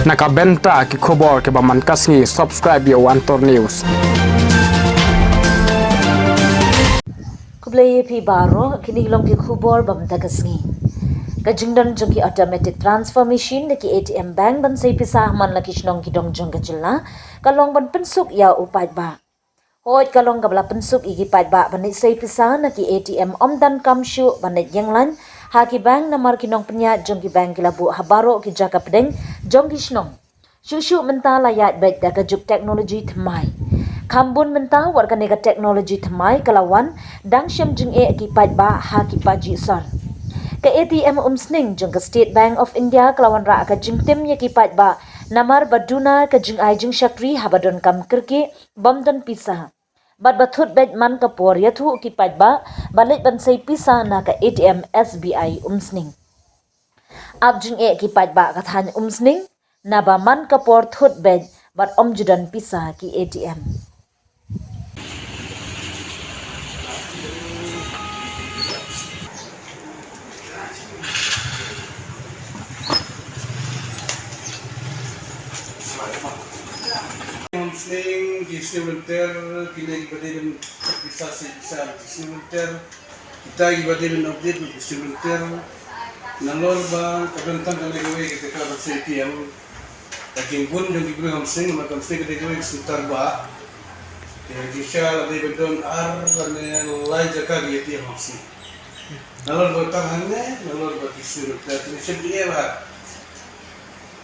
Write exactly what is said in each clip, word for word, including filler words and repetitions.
Na ka bynta ki khubor kiba man ka sngi, subscribe ïa u Antor News. Khublei ïa phi baroh, kine ki long ki khubor ba mynta ka sngi. Ka jingdon jong ki automatic transfer machine na ki A T M bank ban sei pisa ha man la ki shnong ki dong jong ka jylla, ka long ban pynsuk ïa u paidbah. Hooid, ka long kaba la pynsuk ïa ki paidbah ban leit sei pisa na ki A T M ym donkam shuh ban leit ïeng lain ha ki bank, namar ki nongpynïaid jong ki bank ki la buh ha baroh ki jaka pdeng jong ki shnong. Shuh shuh mynta la ïaid beit da ka juk technology thymmai. Kham bun mynta wat kane ka technology thymmai ka la wan dang shem jingeh ki paidbah ha ki paidbah sor. Ka A T M Umsning jong ka State Bank of India ka la wanrah ka jingtim ïa ki paidbah namar ba duna ka jingai jingshakri haba donkam kyrkieh bym don pisa. Bad ba thut beit man ka por ïathuh ki paidbah ba leit ban sei pisa na ka A T M S B I Umsning. Ap jingeh ki paidbah ka thaiñ Umsning naba man ka por thut beit bad ym ju don pisa ki A T M. Umsning, ki sniew lynter, kine kiba dei ban pisa, sei pisa ki sniew lynter. Kita kiba dei ban update ki sniew lynter. Nalor ba ka don tang kane kawei ka jaka ban sei A T M. Ka jingbun jong ki briew ha Umsning, namar ka Umsning ka dei kawei ka sniewtar ba, ka jingshisha la dei ban don ar lane lai jaka ki A T M ha Umsning. Nalor ba tang hangne, nalor ba ki sniew lynter, kine shem jingeh bha.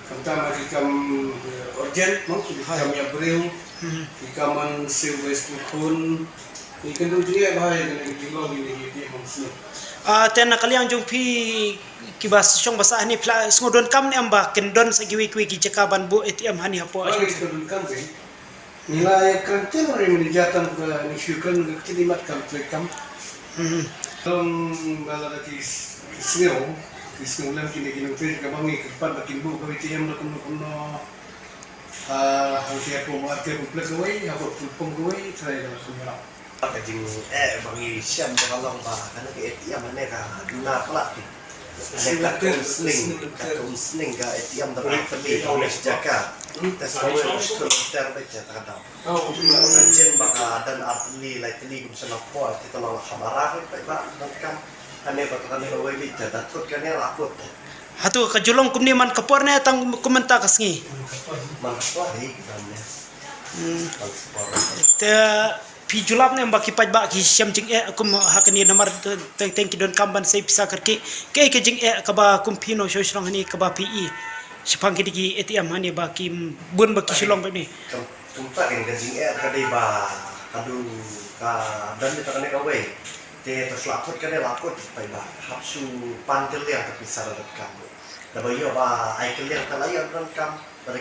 Khamtam ha ki kam, eh, urgent, no, ki kam ïa briew, ki kam ban siew bai skul khun, ki kynduh jingeh bha ïa kine ki jinglong kine ki A T M ha Umsning. Ah, te na ka liang jong phi kiba shong ba sah hangne, phi la sngew donkam ne em ba kin don sa kiwei kiwei ki jaka ban buh A T M hangne hapoh? Oi, ki sngew donkam, eh. Ngi la ïa kren te, ngi la ïa kren, ngi shu kren, ngi kren mat kam trei kam. Hmm. Long ba la ki s-, ki sngew, ki sngew lem kine ki nongtrei kaba ngi kyrpad ba kin buh ka A T M da kumno kumno. Ah, hangtei hapoh Market Complex kawei, hapoh Full Pump kawei, trai da kumno. Ka jingeh ba ngi shem ka long ba kane ka A T M ne ka duna palat ki. Ka Umsning, ka Umsning ka A T M da ar tylli, ka jaka. Te sawei ka shu ter beit ka dam. Ka jin ba ka don ar tylli, lai tylli kum sha nongpoi, te ka long ha Mara, ka ba don kam. Kane ba ka kane kawei beit, da thut kane la kut. Hato ka ju long kumne man ka por ne tang kum mynta ka sngi? Man ka por hi ka dam ne. Hmm. Man ka por. Te phi ju lap ne em ba ki paidbah ki shem jingeh kum ha kane namar teng teng ki donkam ban sei pisa kyrkieh. Kaei ka jingeh kaba kum phi nongshong shnong hangne kaba phi i shaphang kine ki A T M hangne ba ki bun ba ki shu long beit ne? Kum, kumta ka jingeh ka dei ba ka dei ka don ne ta kane kawei. Te ta shu la kut kane la kut paidbah hap shu pan kylliang ka pisa da donkam. Te ba ïoh ba ai kylliang ta la ïoh donkam. Te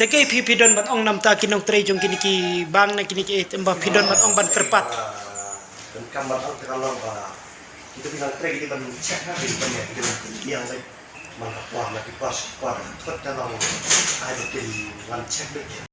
kaei phi, phi don ban ong na bynta ki nongtrei jong kine ki bank ne kine ki, em ba phi don ban ong ban kyrpad? Ban kam ban ong te ka long ba kita ki nongtrei ki ban check ha, ki ban ïa, ki ban ïa, man ka por na ki por, por thot ka long ai ba kin wan check beit.